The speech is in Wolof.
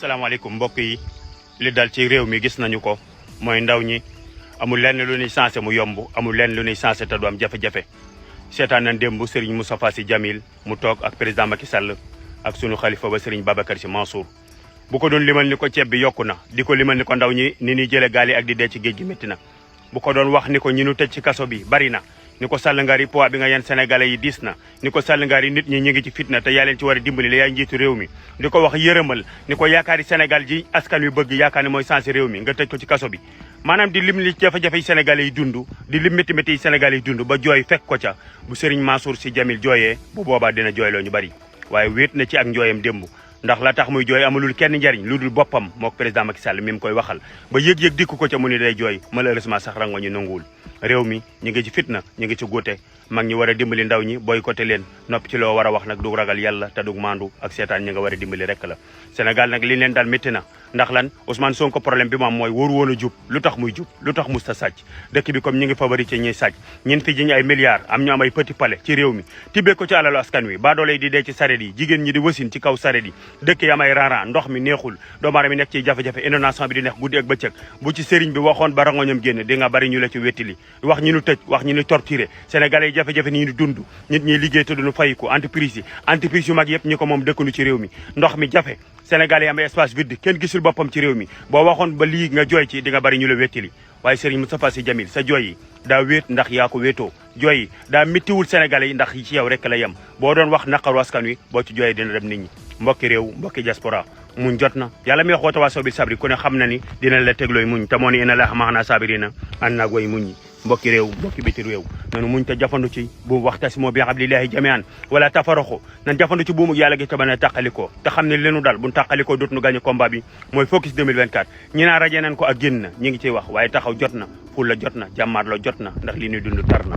salaamaaleykum mbokk yi li dal ci réew mi gis nañu ko mooy ndaw ñi amul lenn lu ñuy sensé mu yomb amul lenn lu ñuy sensé te du am jafe-jafe seetaan nañ démb Serigne Moustapha Sy Djamil mu toog ak président Macky Sall ak sunu xalifa ba Serigne Babacar Sy Mansour bu ko doon limal ni ko ceeb bi yokku na di ko limal ni ko ndaw ñi ni ñuy jële gaal yi ak di dee ci géej gi métti na bu ko doon wax ni ko ñi nu tëj ci kaso bi bari na ni ko Sall Ngari poids bi nga yenn sénégalais yi diis na ni ko Sall Ngari nit ñi ñu ngi ci fitna te yaa leen ci war a dimbali la yaay njiitu réew mi di ko wax yërëmal ni ko yaakaari Sénégal ji askan wi bëgg yaakaar ne mooy sensé réew mi nga tëj ko ci kaso bi maanaam di lim li jafe-jafe yi sénégalais yi dund di lim métti métti yi sénégalais yi dund ba jooy fekk ko ca bu Serigne Mansour Sy Djamil jooyee bu boobaa dina jooyloo ñu bari waaye wéet na ci ak njooyam démb ndax la tax muy jooy amalul kenn njariñ lu dul boppam mook président Macky Sall mi mu koy waxal ba yëg-yëg dikku ko ca mu ni day jooy malheureusement sax rango ñu nanguwul réew mi ñu ngi ci fitna ñu ngi ci góote mag ñi war a dimbali ndaw ñi boycotté leen noppi ci loo war a wax nag du ragal yàlla te du maandu ak seetaan ñi nga war a dimbali rek la Sénégal nag li leen daal métti na ndax lan Ousmane Sonko problème bi moom mooy waru woon a jub lu tax muy jub lu tax musta sàcc dëkk bi comme ñi ngi favorité ñuy sàcc ñin fi jiñ ay milliards am ñu am ay petit palais ci réew mi tibbee ko ci alalu askan wi baadoole yi di dee ci saret yi jigéen ñi di wasin ci kaw saret yi dëkk yi am ay rara ndox mi neexul doomu aadama mi nekk ci jafe-jafe inondation bi di neex guddi ak bëccëg bu ci sëriñ bi waxoon ba rangoñam génn di nga bari ñu la ci wettili wax ñi nu tëj wax ñi nu torturé sénégalais yi jafe-jafe ni ñu dund nit ñi liggéey te duñu fay ko entreprise yu mag yëpp ñi ko moom dëkkunu ci réew mi ndox mi jafe sénégalais yi am espace vide kenn gisul boppam ci réew mi boo waxoon ba lii nga jooy ci di nga bari ñu la wettili waaye Serigne Moustapha Sy Djamil sa jooy yi daa wéet ndax yaa ko wéetoo jooy yi daa méttiwul sénégalais yi ndax ci yow rek la yem boo doon wax naqaru askan wi boo ci jooyee dina dem nit ñi mbokki réew mbokki diaspora muñ jot na yàlla mi wax wa tawaasoo bil sabri ku ne xam na ni dina la teglooy muñ te moo ni inna Allaaha ma'anaa saabiriina ànd naag way muñ ñi mbokki réew mbokki biti réew nanu muñ te jafandu ci buumu waxtasimu bi hablillahi jami'an wala tafarraqu nan jafandu ci buumu yàlla gi te mën a tàqalikoo te xam ne leenu dal buñ tàqalikoo dootuñu gagné combat bi mooy focus 2024 ñi naa rajee nañ ko ak génn na ñi ngi ciy wax waaye taxaw jot na fulla jot na jàmmaarloo jot na ndax li ñuy dund tar na